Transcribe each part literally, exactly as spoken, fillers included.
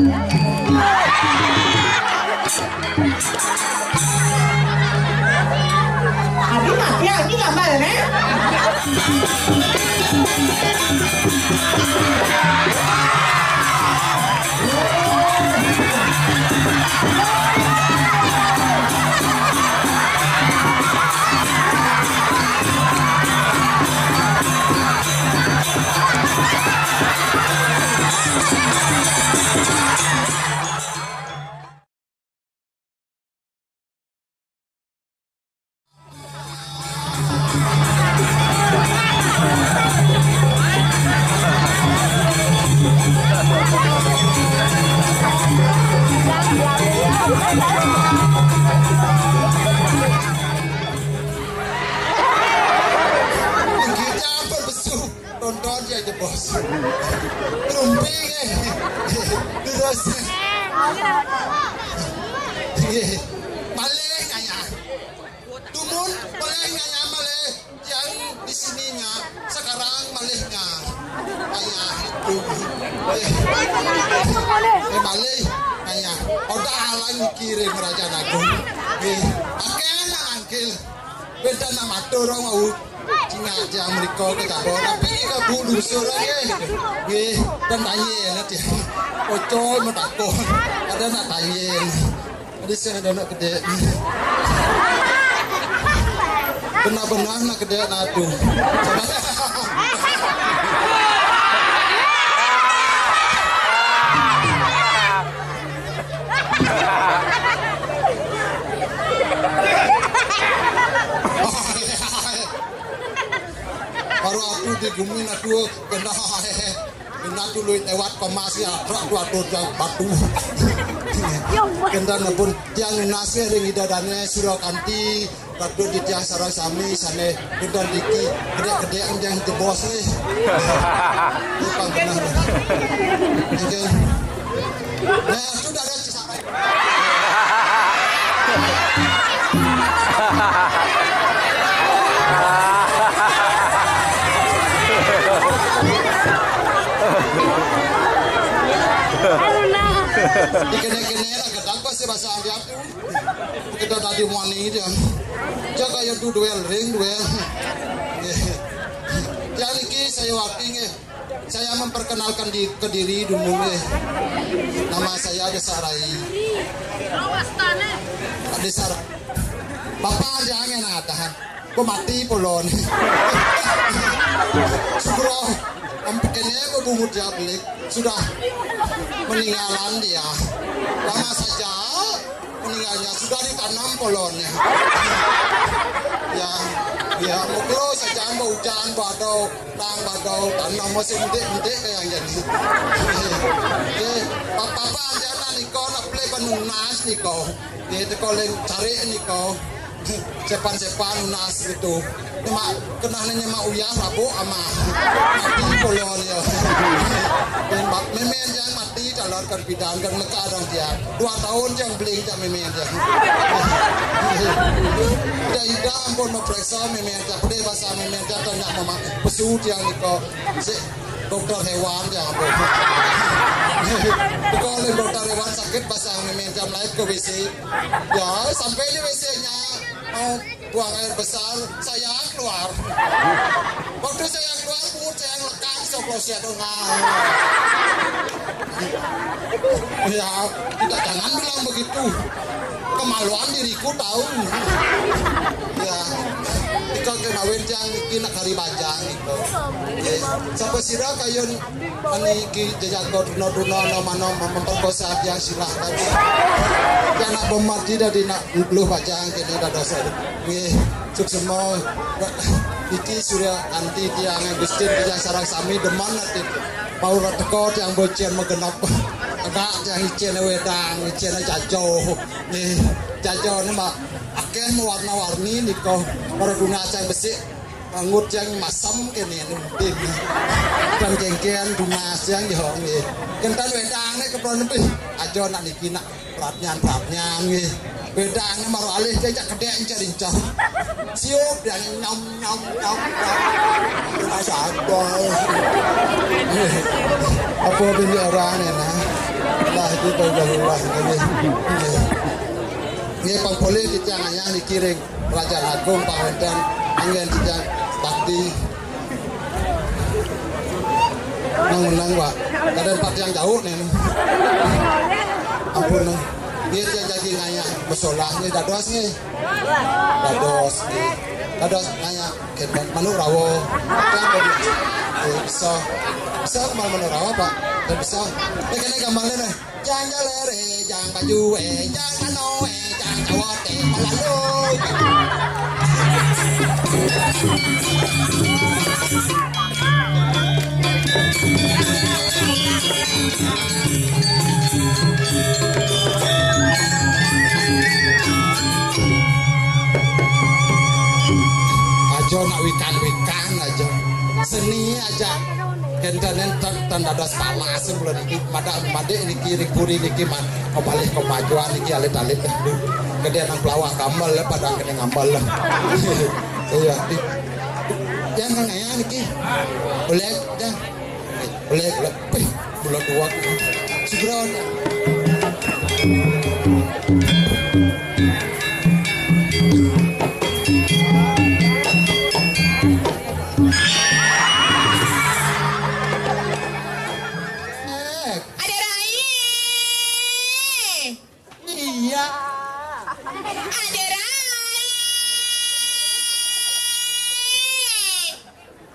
Abi mati, abi gambar, eh? Iki campur besu. Tonton ya aja, Bos. Rumpi, eh. Terus. Iya. Malih ngayah. Dumun, malih ngayah, malih. Yang di sininya sekarang malih ngayah. Ayah itu. Eh. Eh, malih ngayah. Odah alang kirim Raja Agung. Eh, akeh nak angkil. Beda nak matur orang mau. Cina aja mereka ke cabang. Tapi ini kabu dusur lagi. Weh, dan tanya nanti. Ocol mau takut. Ada nak tanya. Ada saya ada nak kedek. Benar-benar nak kedek nak tu. Baru aku di gumi nak dua kena. Kena tu lui lewat kemas ya, trak tu atur jang batu. Kena pun tiang nasi ring ida dane surau kanti, batu di tiang sarang sami sane kena diki gede-gede yang jebos ni. Bukan benar. Oke. Nah, sudah ada. Dikene-kene lah gedang pasti bahasa Arab tu. Kita tadi wani dia. Jaga ya tu duel ring duel. Yang niki saya wakil nggih. Saya memperkenalkan di, ke diri dulu, eh. Nama saya Desa Rai. Desa Rai. Bapak jangan ngatakan. Kok mati polon. Syukur. Ampun, ini aku bungut ya, Belik. Sudah meninggalan dia. Lama saja meninggalnya, sudah ditanam polonnya. Ya, ya, muklo saja, mbok ujan, mbok ada, nang, mbok ada, tanam masih mentik-mentik kayak jadi. Oke, papa anjana niko, nak play penunas niko. Oke, teko leng cari niko. Sepan-sepan nunas gitu. Nyemak, kenahnya nyemak uyah, rabuk ama. Mati polon ya. Dan bak, memen yang mati, calon kan bidan, kan meka dong dia. Dua tahun yang beling tak memen dia. Ida, ida, ampun, mau periksa memen dia. Udah bahasa memen dia, tanya mama. Pesu dia niko. Si dokter hewan dia, ampun. Kalau dokter hewan sakit, bahasa memen dia, melahir ke W C. Ya, sampai di W C-nya. Mau buang air besar, saya keluar. Waktu saya keluar, bungut saya lekat, so kloset, oh, nah. Ya, tidak, jangan bilang begitu. Kemaluan diriku tahu. Ya, iko kemawin yang iki nak hari bajang iko. Oke. Siapa sira kayun Ani iki jajago tuna-tuna, no mano memperkosa dia, silahkan. Dia nak bomati dari nak luh bajang kene dah dosa. Nggih, suksema. Iki Surya anti tiang Agustin, tiang sarang sami demen ati. Mau ra teko tiang bocen megenep. Agak tiang icen wedang, icen jajo. Nggih, jajo ni mak akeh mewarna-warni niko. Para guna acang besik. Angut yang masam kene nudin. Dan kengkean dunas yang yo nggih. Kentan wedang nek keprok lebih. Aja nak niki nak pratnyan-pratnyan nggih. Wedang maro alih cek kedek incer-incer. Siup yang nyom nyom nyom. Rasa apa? Apa bini orang ni nah. Lah Kita jauh lah, nggih. Nggih, pang polih titiang ngayah niki ring Raja Agung pang wénten anggén titiang bakti. Nang menang, Pak. Kadén Pak tiang jauh nih. Ampun, nang. Nggih, tiang jagi ngayah besolah nggih, dados nggih. Dados nggih. Dados ngayah kénten manuk rawa. Tiang bagi. Eh, bisa. Bisa kemana manuk rawa, Pak? Dan bisa. Eh, kéné gambarnya nih. Jang jalere, jang baju, eh, jang kano, eh, jang cawat, eh, malalu. Aja nak wikan-wikan aja. Seni aja. Kénten ten, ten dados palas mula niki madak madik niki ring puri niki man kemalih kemajuan niki alit-alit. Duh, gedé nang pelawak kamel padang kéné ngambel. Iya, di. Yang nang ayah niki. Boleh dah. Boleh, boleh. Pih, bulan dua. Segera. Eh, Ada Rai. Iya. Ada Rai.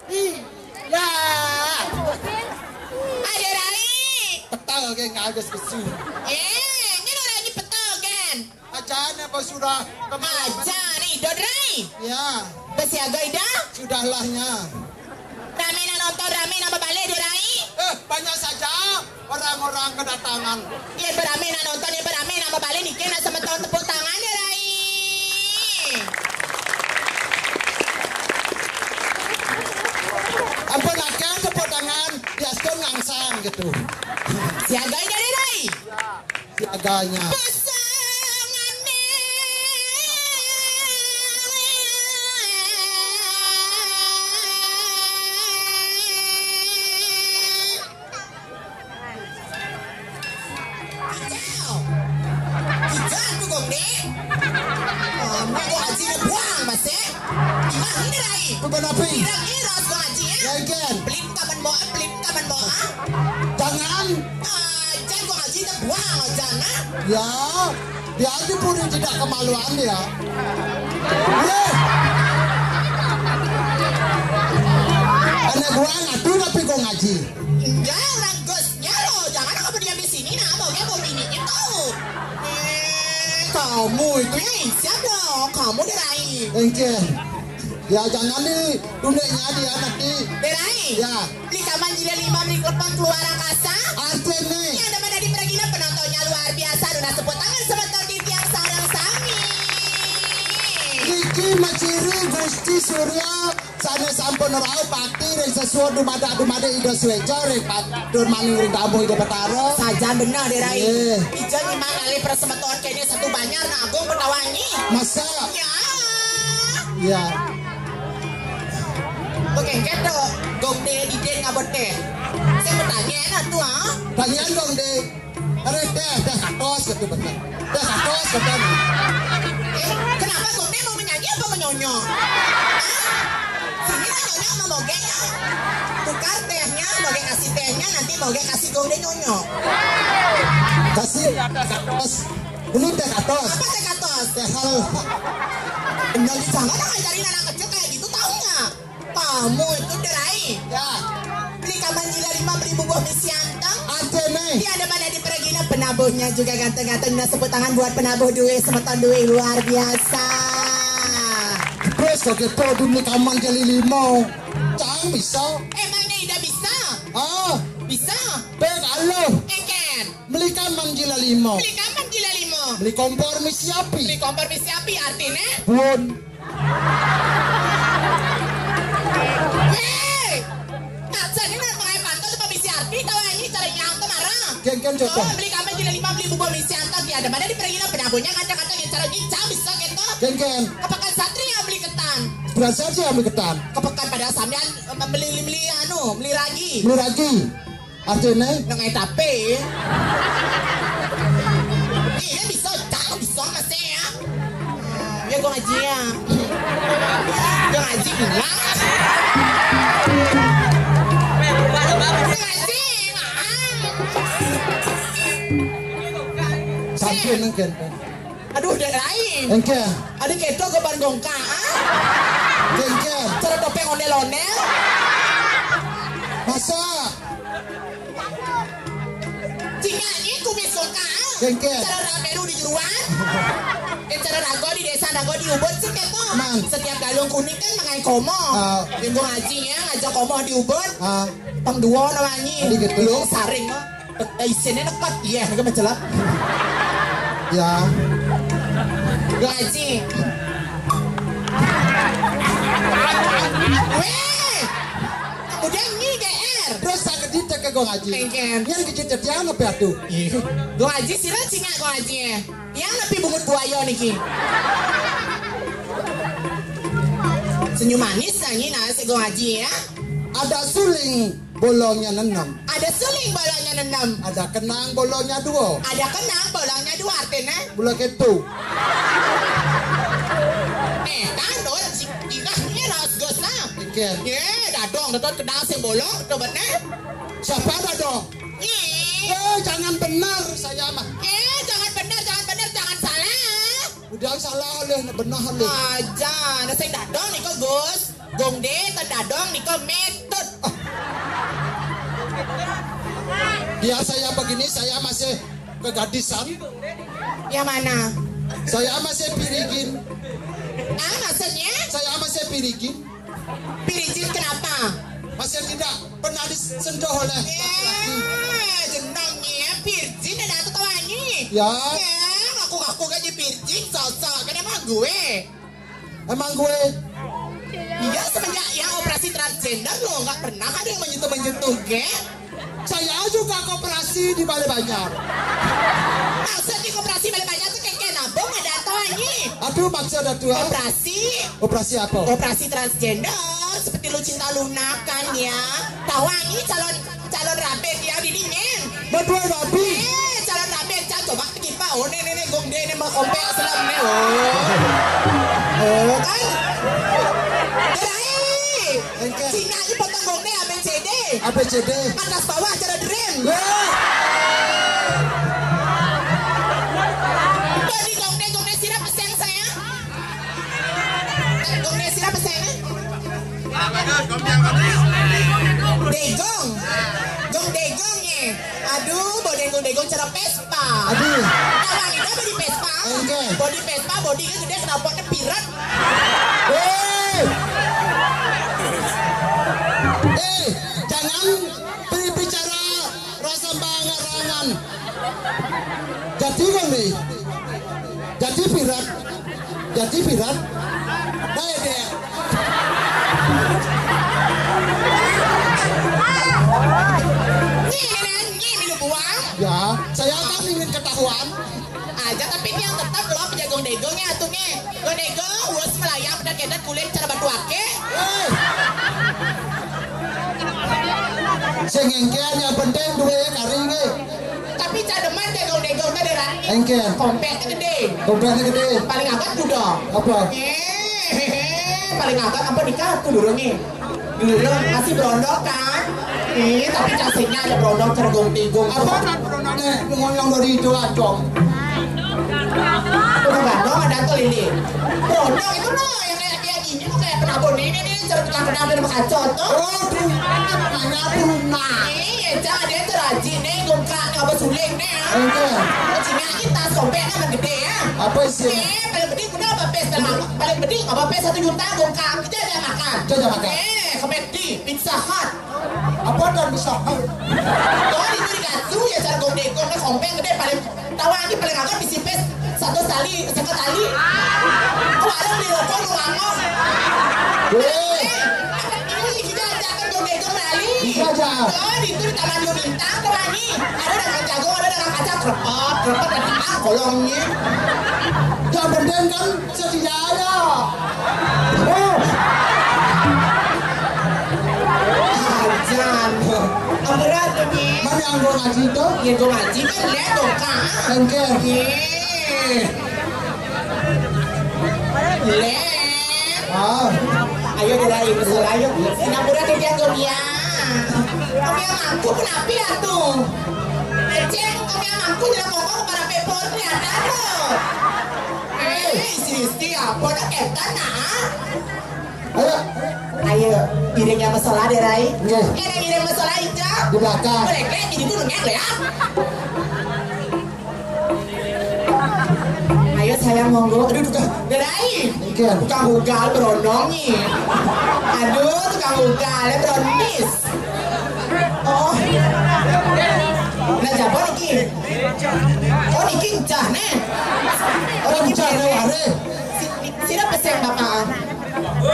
Iya. Ada Rai. Petal kayak nggak ada kesu. Eh, ini orang ini petal kan? Ajane apa sudah? Ajane Ida, Rai. Ya. Besiaga Ida? Sudahlahnya. Rame nang nonton, rame nang bebalih, Rai. Eh, banyak saja orang-orang kedatangan. Yén berame nang nonton, yén berame nang bebalih niki nak semeton tepuk tangan, Rai. Ampun akeh tepuk tangan, diastun ngangsang gitu. Siaga Ida, Rai. Siaganya. Pasangane. Kijang. Kijang tu, Gong Dé. Oh, nak Gong Aji nak buang, Mas, eh. Gimana ni, Rai? Bukan api. Kira-kira Gong Aji, eh? Ya, ikan. Pelin kaman bawa, pelin kaman bawa. Jangan. Ah, jangan Gong Aji nak buang, jangan, ah. Ya, dia aja pun tidak kemaluan dia. Yeh. Anak buang, aduh, tapi Gong Aji. Enggak, orang gosnya loh. Jangan kamu diam di sini, nah, maunya mau bininya tahu. Eh, kamu itu, eh, siap dong. Kamu Dé Rai. Engke. Ya, jangan di dunia dia nanti. Dé Rai. Ya. Beli kaman jilid lima, beli kelepon keluar angkasa. Artinya. Yang ada di pergi penontonnya luar biasa. Duna tepuk tangan semeton titiang sareng sami. Niki maciri Gusti Surya sané sampun rauh bakti ring sesuwun dumadak-dumadik Ida Suéca ring patur maning ring tamu Ida Betara. Sajan bener, Dé Rai. Nggih. Ija nyimang ngalih prasemeton kéné Setu Banjar Agung Petawangi. Masa? Ya. Ya. Oke, kéto. Gong Dé didin ngabot dé. Sing bertanya enak tuh, ah. Tanyaan dong, Dé. Aduh, teh, teh katos gitu bener. Teh katos bener. Eh, kenapa Gong Dé mau menyanyi apa menyonyo? Hah? Sini lah nyonyo sama Moge ya. Tukar tehnya, Moge kasih tehnya, nanti Moge kasih Gong Dé nyonyo. Kasih teh katos. Ini teh katos. Apa teh katos? Teh hal. Jangan dong ngajarin anak kecil kayak gitu, tahu nggak? Kamu itu Dé Rai. Ya. Beli kaman jilid lima, beli bubuh misi anteng. Artinya. Di ada mana di pergina penabuhnya juga ganteng-ganteng. Nah, tepuk tangan buat penabuh duit, semeton duit luar biasa. Terus kok kita dulu kaman jilid lima. Cang bisa. Emangnya Ida bisa? Ah. Bisa. Pek aloh. Engken. Beli kaman jilid lima. Beli kaman jilid lima. Beli kompor misi api. Beli kompor misi api artinya? Bun. Hei! Nah, jadi nak mengai pantau tu pemisi arti tahu ini cara nyang tu marah. Ken, ken, contoh. Oh, beli kaman jilid lima, beli bubuh misi anteng, di ada mana di pergina penabuhnya kata-kata yang cara nyang bisa gitu. Ken, ken. Kepekan satria beli ketan. Berasa aja ambil ketan. Kepekan pada sampean, eh, beli, beli anu, beli ragi. Beli ragi. Artinya? Nang ai tape. Gong Aji ya. Gong Aji bilang. Gong Aji, maaf. Sampeyan engken. Aduh, dek lain. Engken. Aduh, keto ke ban gongka, ah. Engken. Cara topeng ondel-ondel. Masa? Cingaknya kumis gongka, ah. Engken. Cara rameru di jeruan. Eh, cara rago di desa, rago di Ubud, sih keto. Man. Setiap galung kuning kan mangai komo. Ah. Gong Aji ya, ngajak komo di Ubud. Ah. Pang duo nawangi. Jadi gitu. Lu saring, mah. Isinnya nekot, iya, ini kan mencelak. Ya. Gong Aji. Weh! Kemudian ini G R. Terus saya kejit ke Gong Aji. Engken. Yang kejit tiang apa tuh? Iya. Gong Aji, sira cingak Gong Aji ya. Yang nepi bungut buaya niki. Senyum manis nyanyi nah si Gong Aji ya. Ada suling bolongnya enam. Ada suling bolongnya enam. Ada kenang bolongnya dua. Ada kenang bolongnya dua artinya. Bola ketu. Eh, kan, oh, si, ingatnya ras gos nah. Oke. Ye, dadong, dadong kenal sing bolong, coba nih. Siapa dadong? Ih. Eh, jangan benar saya mah. Eh, jangan benar, jangan benar, jangan salah. Udah salah oleh, benar oleh. Aja, nah sing dadong nih kok, Gus. Gong D, tendadong nika metut. Biar saya begini, saya masih kegadisan. Yang mana? Saya masih pirigin. Ah, maksudnya? Saya masih pirigin. Pirigin kenapa? Masih tidak pernah disentuh oleh laki-laki. Ya, jenengnya virgin ada atau wangi? Ya. Ya, aku-aku gaji virgin, sosok. Kenapa gue? Emang gue? Iya, semenjak yang operasi transgender lo nggak pernah ada yang menyentuh-menyentuh, ge? Saya juga koperasi di Balai Banjar. Maksud di koperasi Balai Banjar tuh kayak, kayak nabung ada atau anjing? Aduh, maksud ada tuh, ah. Operasi. Operasi apa? Operasi transgender, seperti lu cinta Luna kan ya. Tahu anjing calon, calon rabe dia didingin. Betul, Babi. Eh, calon rabe, calon coba kita. Oh, nih, nih, nih, gong dia ini mau kompek selam nih. Oh. Oh. Kan? Gerai. Engke. Cina ini potong gong dia A B C D. A B C D. Atas bawah cara drum. Wah. Bagi gong dia, gong dia sirap peseng saya. Gong dia sirap peseng. Degong. Gong degong ya. Aduh, bau degong-degong cara Vespa. Aduh. Awang itu body Vespa. Enggak. Body Vespa, body kan gede, kenapa kan pirat? Eh. Eh, jangan berbicara rasa bangga rangan. Jadi kan nih. Jadi pirat. Jadi pirat. Nah, ya, deh. Nih, nih, nih, nih, minum buang. Ya, saya kan ingin ketahuan. Aja, tapi ini yang tetap lo jagung degongnya atuh nih. Lo degong, wes melayang, udah kedat kulit cara batu ake. Eh. Sing engke yang penting duwe kari nggih. Tapi cademan degong-degong teh, Dera. Engke. Kompek gede. Kompek gede. Paling angkat kuda. Apa? Eh, paling angkat apa nikah tuh durung nih? Durung, masih berondong kan? Eh, tapi casingnya ada berondong, cergong-tigong. Apa? Nih, ngomong dari itu acong. Udah berondong ada tuh ini. Berondong itu loh yang kayak, kayak gini tuh kayak penabur ini nih, cerita kenapa ada kacau tuh. Oh, tuh. Nanya tuh, nah. Iya, jangan dia cerajin nih, gongkak nggak bersuling nih. Enggak. Kucingnya aja tas kompek kan gede ya. Apa isinya? Eh, paling penting udah apa pes, paling penting apa pes satu juta gongkak. Kita aja makan. Kita aja makan. Eh, ke McD, Pizza Hut. Apa dan bisa? Oh, di itu dikasih ya, cara gong degong, kompek gede paling tawa aja paling angkat bisi pes satu tali, seket tali. Kemarin di rokok lu ngomong. Weh. Eh, ini kita ajakan gong degong balik. Bisa aja. Oh, di itu di Taman Dua Bintang tuh, Ani. Ada dagang jagung, ada dagang kaca, krepot, krepot, dan ah, kolongnya. Yang penting kan setia ya. Oh. Ajan. Apa ratunya? Mana yang gua ngaji tuh? Ya, gua ngaji kan, lihat dong, Kak. Engke. Iya. Lé. Ah. Ayo, Dé Rai, pesol, ayo. Sinampura titiang Gomia. Gomia mangku kenapi atuh? Cék, Gomia mangku jalan mongkok para pepon kelihatan tuh. Eh, istri-istri apa nak ketan nah? Ayo. Ayo, iringnya pesol, Dé Rai. Nggih. Eh, iring pesol aja. Di belakang. Boleh, Dé, jadi gunungnya, ya. Ayo sayang, monggo. Aduh, tukang, Dé Rai. Nggih. Tukang ugal brondong nih. Aduh, tukang ugal ya brondis. Oh. Nah, siapa niki? Oh, niki encah nih. Oh, niki encah nih, ware. Si-, sira peséng, Bapak.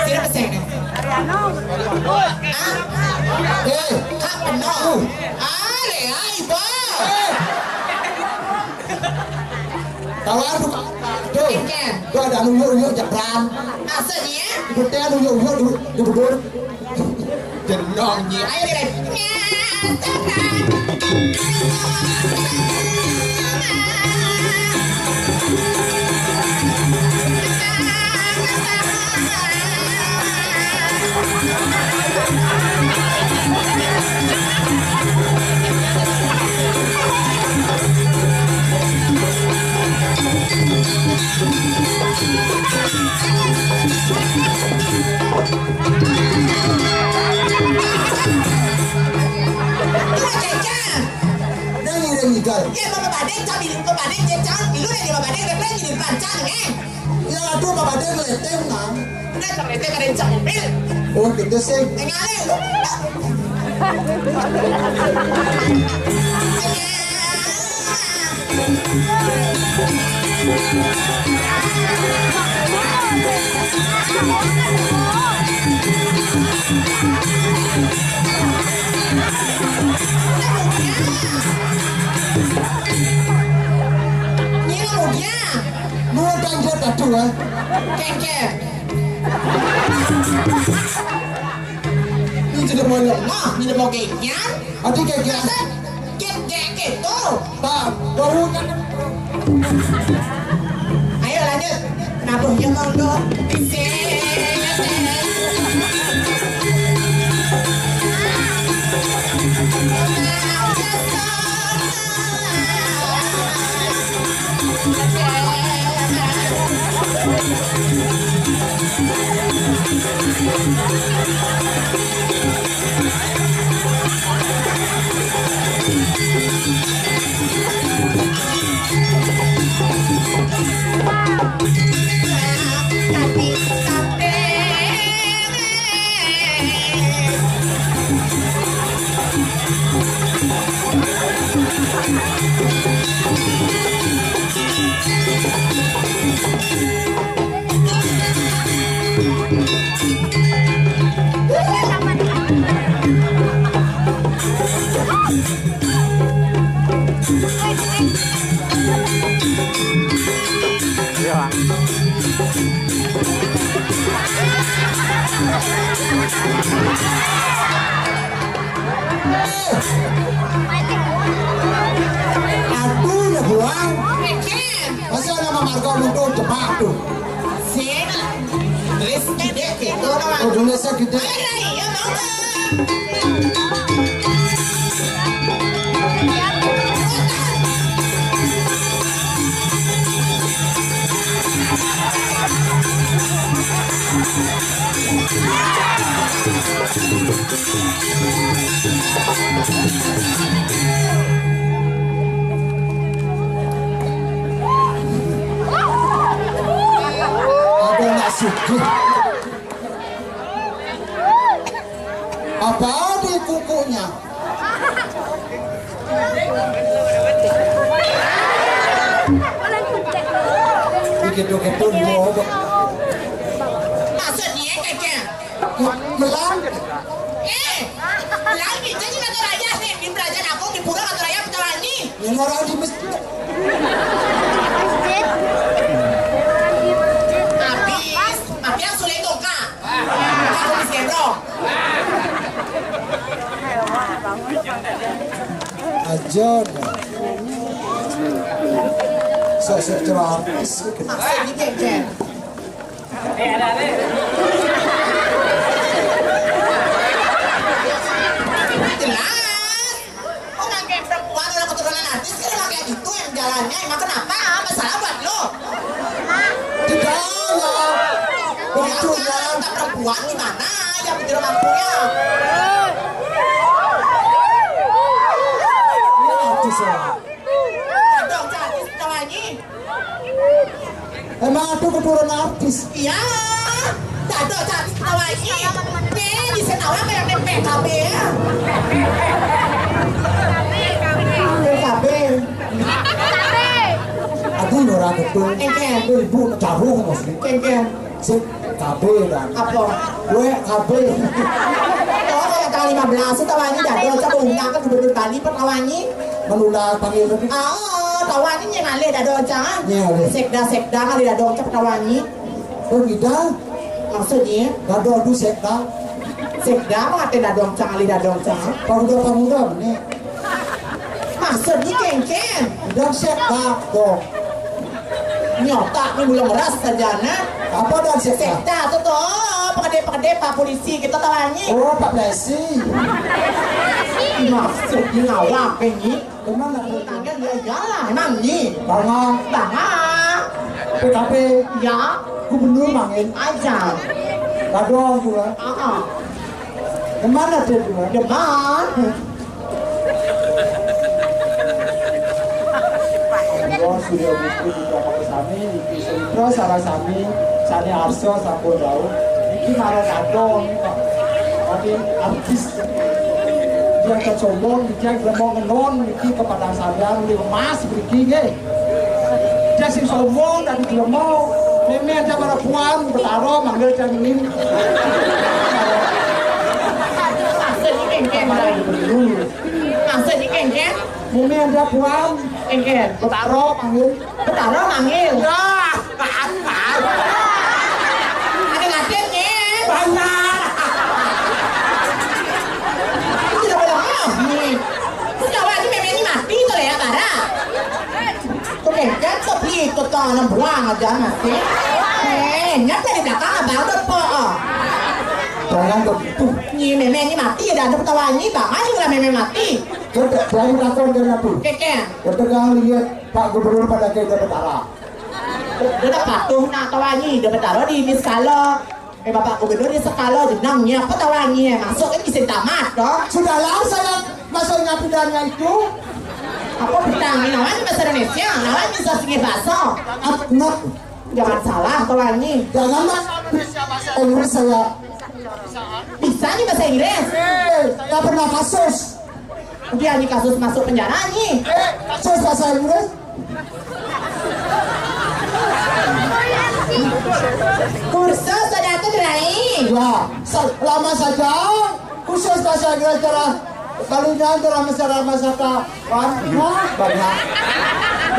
Sira peséng nih. Ah? Eh. Kak Peno. Ah, Lé, ah, Ibu. Eh. Tawar tuh, Pak. Tuh. Engken. Tuh ada anu uyuk-uyuk jebran. Maksudnya? Ikutin anu uyuk-uyuk di, di bedul. Jenong, Nyi. Ayo, Dé Rai. Nang ngiring ngigal. Ya, Bapak Badé, cang milu Bapak Badé, cang milu lagi Bapak Badé, refleks jadi pancan, eh. Ya, aduh, Bapak Badé ngeleting, Nang. Udah, cang leté kada cang mobil. Oh, gitu sih. Tinggalin. Nyi Mudia. Muda nggih tadi, wah. Kengkeng. Ini jadi mau lemah, ini mau kengkeng. Aduh, kengkeng. Kengkeng gitu. Pak, baunya. Ayo lanjut. Nabuh ya, monggo. Aduh, ya buang. Masih ada Mama Marga untuk cepat tuh. Sini. Tulis gede gitu, Mama. Oh, tulisnya gede. Ayo, ayo, Mama. Ada nak sugih. Apa di kukunya? Dikit-dikit pun bobo. Maksudnya, Keke? Melang. Eh, melang kita di Nato Raya nih, di Praja Napung, di Pura Nato Raya, Pecawangi. Yang orang di masjid. Habis, habis yang sulit tuh, Kak. Aku miskin, bro. Aja. Sok-sok ceramah. Maksudnya, Jen. Jelas. Orang kayak perempuan, orang keturunan artis, kan pakai gitu yang jalannya. Emang kenapa? Masalah buat lo? Tidak, ya. Betul, ya. Kita perempuan gimana? Yang betul mampunya. Ini artis, ya. Dong, artis kita lagi. Emang aku keturunan artis? Iya. Dado cantik ketawa ini. Nih, bisa tawa kayak P K B ya. P K B. Aku ora betul. Engke. Ibu jauh mesti. Engke. Sik K B dan. Apa? Gue K B. Oh, kalau tanggal lima belas itu tawangi dado, coba undang ke Gubernur Bali, pertawangi. Menunda panggil tadi. Ah, tawangi yang ngalih dado, cang. Iya, iya. Sekda, sekda ngalih dado, coba tawangi. Oh, gitu. Maksudnya? Dado tu sekda. Sekda, apa kata dado, cang, ngalih dado, cang? Pemuda-pemuda, nih. Maksudnya kengken. Dan sekda, tuh. Nyotak ni belum ras saja, nah. Apa dan sekda? Sekda tu, tuh. Pekede-pekede, Pak Polisi, kita tawangi. Oh, Pak Polisi. Maksudnya ngawak, ini. Emang nak Tanggal ya iyalah, emang ni. Banga. Banga. P K P. Ya. Gubernur manggil. Aja. Kadang tu lah. Ah, ah. Kemana tu tu lah? Depan. Sudah buku juga pakai sami, niki selitra salah sami, sani arsa sampun jauh. Niki marah kadang ni, Pak. Tapi artis. Dia kesombong, dia gremo ngenon niki kepada sadar oleh emas beriki nggih. Dia sing sombong dan gremo. Meme ada para puan, betaro manggil dia ngenin. Maksudnya kengken, Rai. Maksudnya kengken? Meme ada puan. Kengken. Betaro manggil. Betaro manggil. Ya. Ada latihan, ya? Banyak. Itu dah boleh, ah, ni. Sudah awak ni memang ni mati tu lah ya, Bara. Tu kan, kan tu beli tu tu anak buang aja mati. Eh, nyata di belakang abang tu po. Jangan begitu. Ni memang ni mati dah, ada petawa ni, bang. Ayo lah memang mati. Kita berani takut dengan apa? Kekeh. Kita kan lihat Pak Gubernur pada kita bertara. Dia dah patuh nak tawangi, dia bertaruh di, di skala. Eh, Bapak Gubernur di skala jenang ni, apa tawangi, eh? Masuk kan bisa tamat, dong. Sudahlah, saya maksudnya pidana itu. Apa bidang ni? Lawan bahasa Indonesia, lawan bisa singih bahasa. Ap-, nak. Jangan salah, tawangi. Jangan, Mas. Inggris saya. Bisa ni bahasa Inggris? Eh, saya pernah kasus. Dia ni kasus masuk penjara ni. Eh, kasus bahasa Inggris. Kursus ada tu, Rai. Ya, sa-, lama saja. Khusus bahasa Inggris cara Balinya cara masyarakat, masyarakat. Wah, banyak.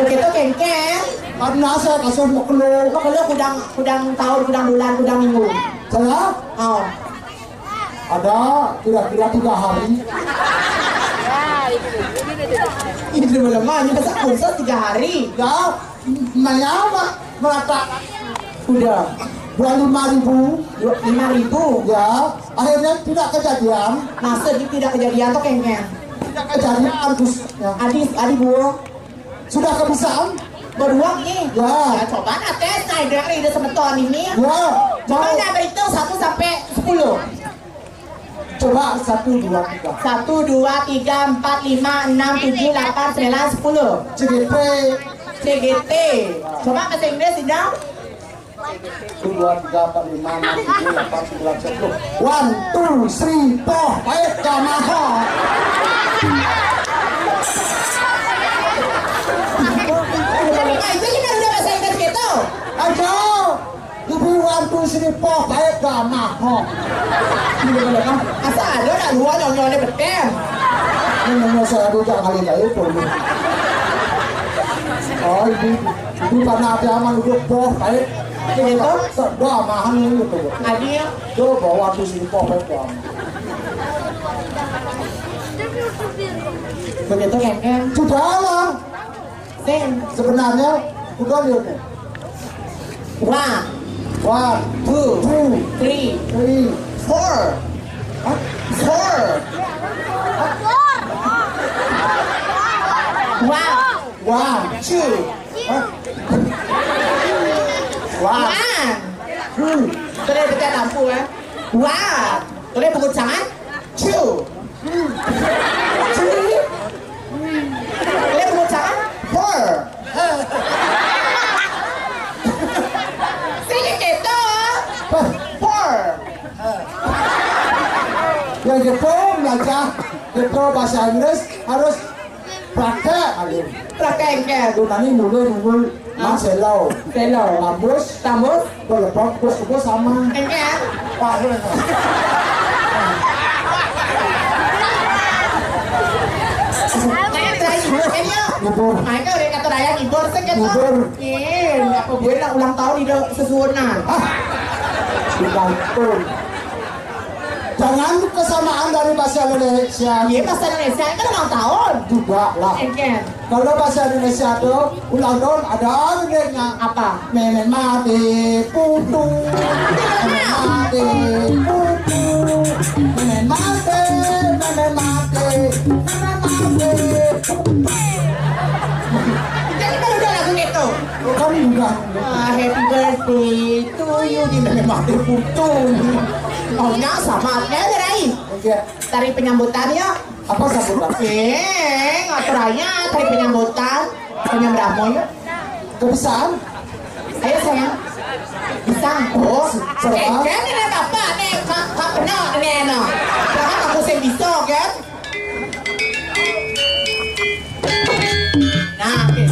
Begitu kengken. Karena saya kasus makhluk. Makhluk kudang, kudang tahun, kudang bulan, kudang minggu. Saya? Oh. Ada kira-kira tiga hari. Ini belum lama, ini masa kursus tiga hari. Ya, maya merata. Udah. Dua lima ribu. Dua lima ribu. Ya, akhirnya tidak kejadian. Maksudnya tidak kejadian tuh kayaknya. Tidak kejadian, Gus. Ya. Adi, adi buo. Sudah kebiasaan? Berdua nih. Ya. Ya, coba nah tes, nah, dari ide semeton ini. Ya. Coba mau. Nah, berhitung satu sampai sepuluh. Coba satu, dua, tiga. Satu, dua, tiga, empat, lima, enam, tujuh, delapan, sembilan, sepuluh. C G T. C G T. Coba bahasa Inggris, Idam. Satu, dua, tiga, empat, lima, enam, tujuh, delapan, sembilan, sepuluh. One, two, three, four, five, gama, ho. Nah, itu kan udah bahasa Inggris gitu. Ayo. Ibu wantu sini poh baik gama, ho. Asa ada nak luar nyonya ni betem. Ini nyonya saya ada tak kali kali pun. Oh, ibu, ibu pernah ada aman duduk poh baik. Begitu? Doa mahal ni gitu. Adi ya? Coba wantu sini poh baik gama. Begitu kan? Sudahlah. Sing. Sebenarnya, udah lihat nih. Wah. One, two, two, three, three, four. Hah? Four. One. One, two. Hah? One. One. Two. Boleh pencet lampu, eh. One. Boleh penggocangan? Two. Three. Boleh penggocangan? Four. Sini gitu. Four. Yang gitu belajar gitu bahasa Inggris harus praktek, aduh. Praktek, ya. Lu tadi mulai nunggu Mas Hello. Hello. Tambus. Tambus. Kalau bos, bos, bos sama. Enggak. Wah, lu. Ngibur. Ayo, udah kata raya ngibur, sing kata. Ngibur. Iya, apa gue nak ulang tahun di sesuunan. Ah. Ulang tahun. Jangan kesamaan dari bahasa Indonesia. Iya, bahasa Indonesia kan ulang tahun. Juga lah. Enggak. Kalau bahasa Indonesia tuh ulang tahun ada liuriknya. Apa? Mémén maté putu. Mémén maté putu. Mémén maté, mémén maté, mémén maté. Jadi kalau udah lagu itu. Kan udah. Ah, happy birthday to you di mémén maté putu. Maunya sama ya, Rai. Oke. Tari penyambutan ya. Apa sambutan? Eh, ngatur aja tari penyambutan. Penyambramo ya. Kebiasaan? Ayo sayang. Bisa. Oh, serba. Eh, kan ini apa nih? Kak, kak benar nih, no. Jangan aku sing bisa, kan? Nah, oke.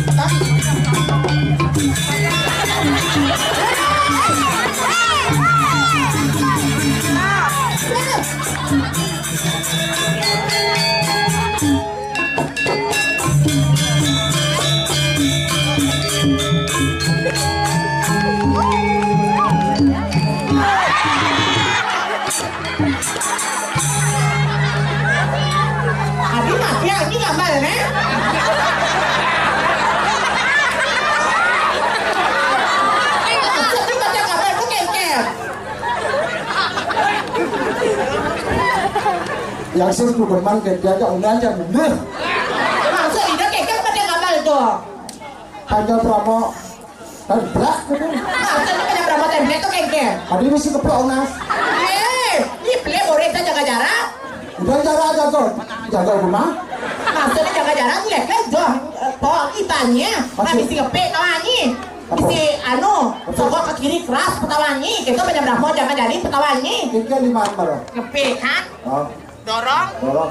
Abi mati, Abi gambar, eh? Maksudnya baca gambar itu kengkeng. Yang sing ku demen ke dia aja, undang aja, bener. Maksud dia kengkeng baca gambar itu. Hanya promo. Tembak gitu. Maksudnya penyambramo tembak tuh kengkeng. Tadi mesti keplok, Nas. Eh, ini beli murid saya jaga jarak. Udah jarak jaga. Jaga rumah. Maksudnya jaga jarak, lihat kan, doh, eh, po, ibanya. Nah, bisi ngepik, tawani. Apa? Bisi, anu, sogok ke kiri keras, petawani. Kita penyambramo jangan jadi petawani. Ini kan lima nomor. Ngepik, kan? Oh. Dorong. Dorong.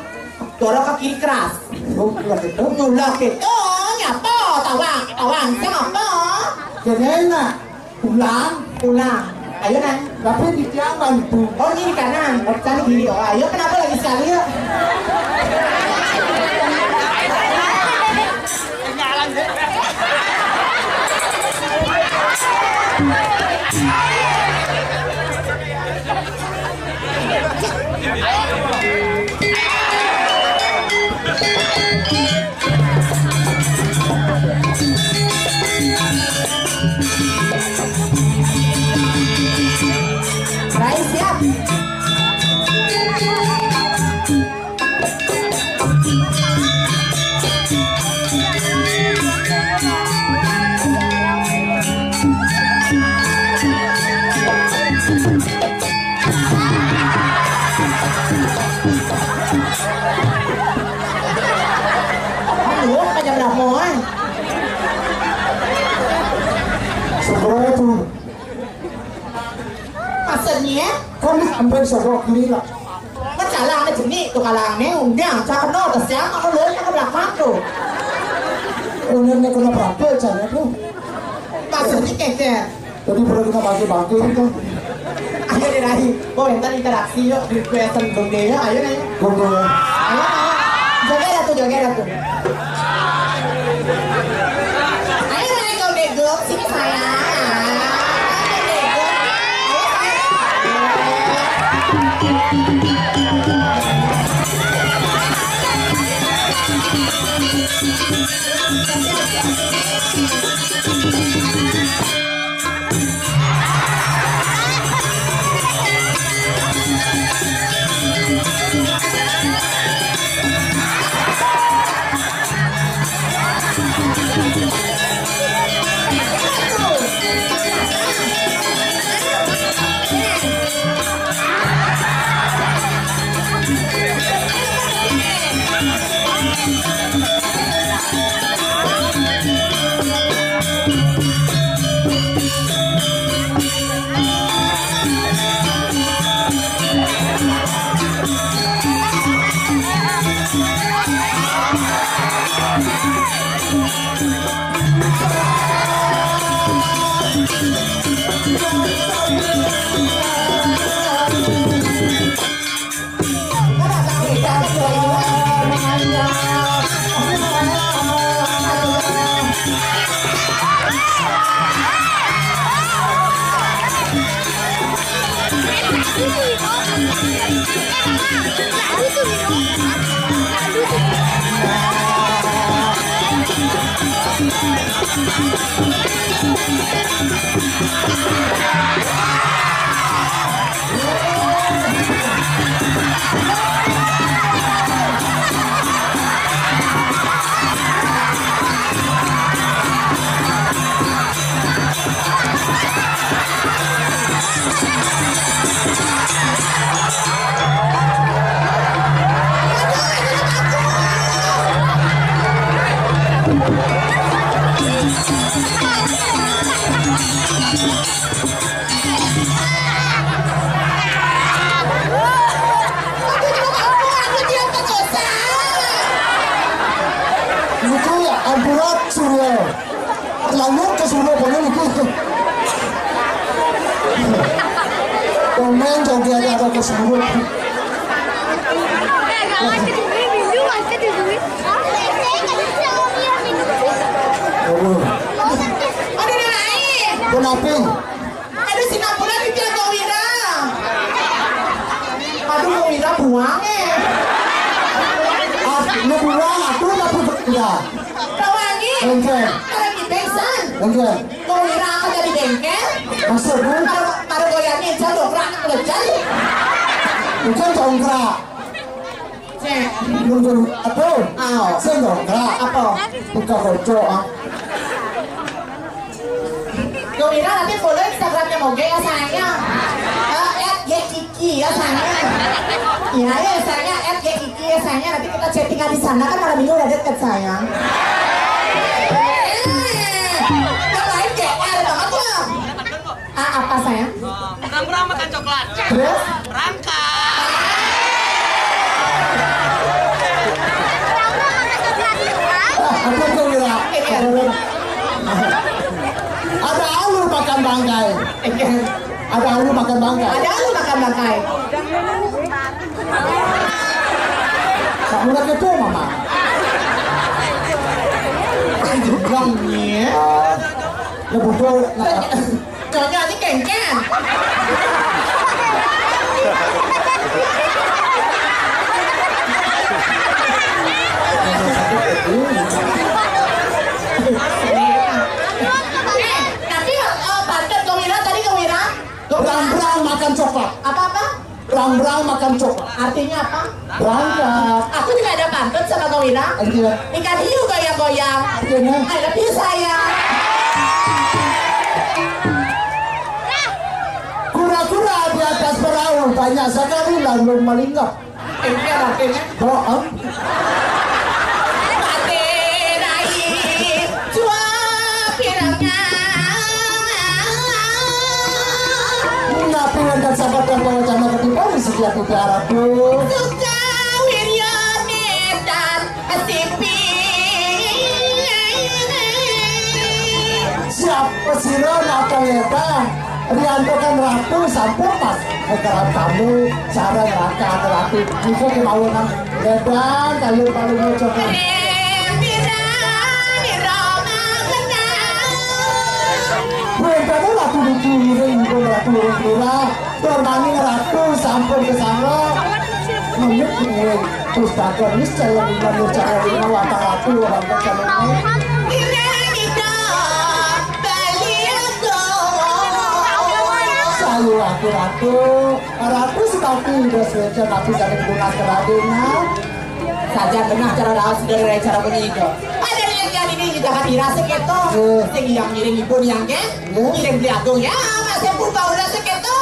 Dorong ke kiri keras. Oh, keras itu. Nyulak itu, nyapa? Tawang, tawang, siapa? Kena enak. Pulang. Pulang. Ayo, Nang. Tapi di tiang bantu. Oh, ini di kanan. Oh, sana kiri. Oh, ayo, kenapa lagi sekali, yuk? Rai, siap. Aduh, macam Rahmo, ah. Seberapa tuh? Maksudnya? Kan sampai sogok kiri lah. Kan salah aja jenik tuh kalangannya, undang, cak kena, terus yang aku lurus ke belakang tuh. Undangnya kena berapa caranya tuh? Maksudnya kengkeng. Jadi perlu kita bagi-bagi gitu. Ayo deh, Rai. Boy, ntar interaksi yuk. Requestan Gomde ya. Ayo, Rai. Gomde. Ayo, ayo. Joget atuh, joget atuh. Ayo, Rai, Gomde Gom. Sini, sayang. Gomde Gom. Ayo, sayang. Niku ya, ampurat surya. Lanjut ke surya, boleh niku. Komen joget ada ke surya. Aduh. Ada yang lain. Kenapa? Aduh, Singapura di Tiaga Wira. Aduh, Wira buang eh. Ah, lu buang, aku tapi bekerja. Tawangi. Oke. Kalau di Bengsan. Oke. Mau Wira akan jadi bengkel. Maksudmu? Kalau kalau goyangnya jatuh, kurang belajar. Bukan congkrak. Cek. Nunggu apa? Ayo. Saya nongkrak. Apa? Buka kocok ah. Kau Wira nanti follow Instagramnya Moge ya sayangnya. Eh, at G Kiki ya sayangnya. Iya ya sayangnya at G Kiki ya sayangnya. Nanti kita chattingan di sana kan malam minggu udah deket sayang. Eh, yang lain G R banget loh. Ah, apa sayang? Berang-berang makan coklat. Terus? Berangkat. Ah, apa tuh Wira? Ada alur makan bangkai. Ada alur makan bangkai. Ada alur makan bangkai. Kamu lagi tuh mama. Juga nih. Ya betul. Nyonya ini kengkeng. Eh, tapi eh, pantun Kak Wira tadi Kak Wira. Berang-berang makan coklat. Apa-apa? Berang-berang makan coklat. Artinya apa? Berangkat. Aku juga ada pantun sama Kak Wira. Iya. Ikan hiu goyang-goyang. Artinya? I love you sayang. Kura-kura di atas perahu banyak sekali lalu melinggap. Ini ada artinya. Bohong. Batin ai, jua pirangnya. Napi wonten sabda bahwa jana ketiba di setiap titik arah tuh. Suka wirya netan sipi. Siapa sira napa ngetan? Rianto kan ratu sampun pas. Negara kamu cara neraka ratu. Bisa kemauan ngetan kalau paling cocok. Wénten ratu niki ngiring nyuwun ratu ring lurah. Tur maning ratu sampun kesanga. Menit kuwi pustaka niscaya lima cara lima watang ratu wonten jalane. Sayu ratu ratu. Ratu Sukati udah selesai tapi dari lunas ke radennya. Saja benar cara raos dari cara punika. Ada yang jadi ini kita akan dirasa gitu. Sing yang ngiring ibu yang ke, ngiring beli agung ya, masih pun bau rasa gitu.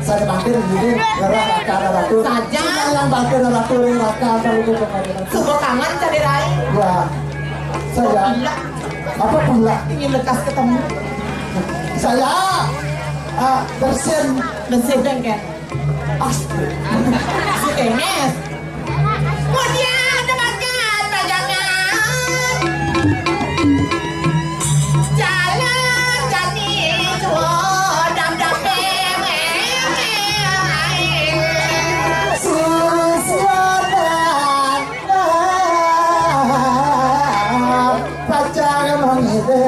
Saya mampir ngiring ngerah raka ratu. Saja. Yang mampir ratu ring raka kalau itu kemudian. Suka kangen cari rai. Ya, saya. Apa pula? Ingin lekas ketemu. Saya ah, bersin. Bersin dengken. Pasti. Si Temes. Kemudian dapatkan pajangan. Jalan jati sudah dapat. Suruh siapa? Pacar mengide.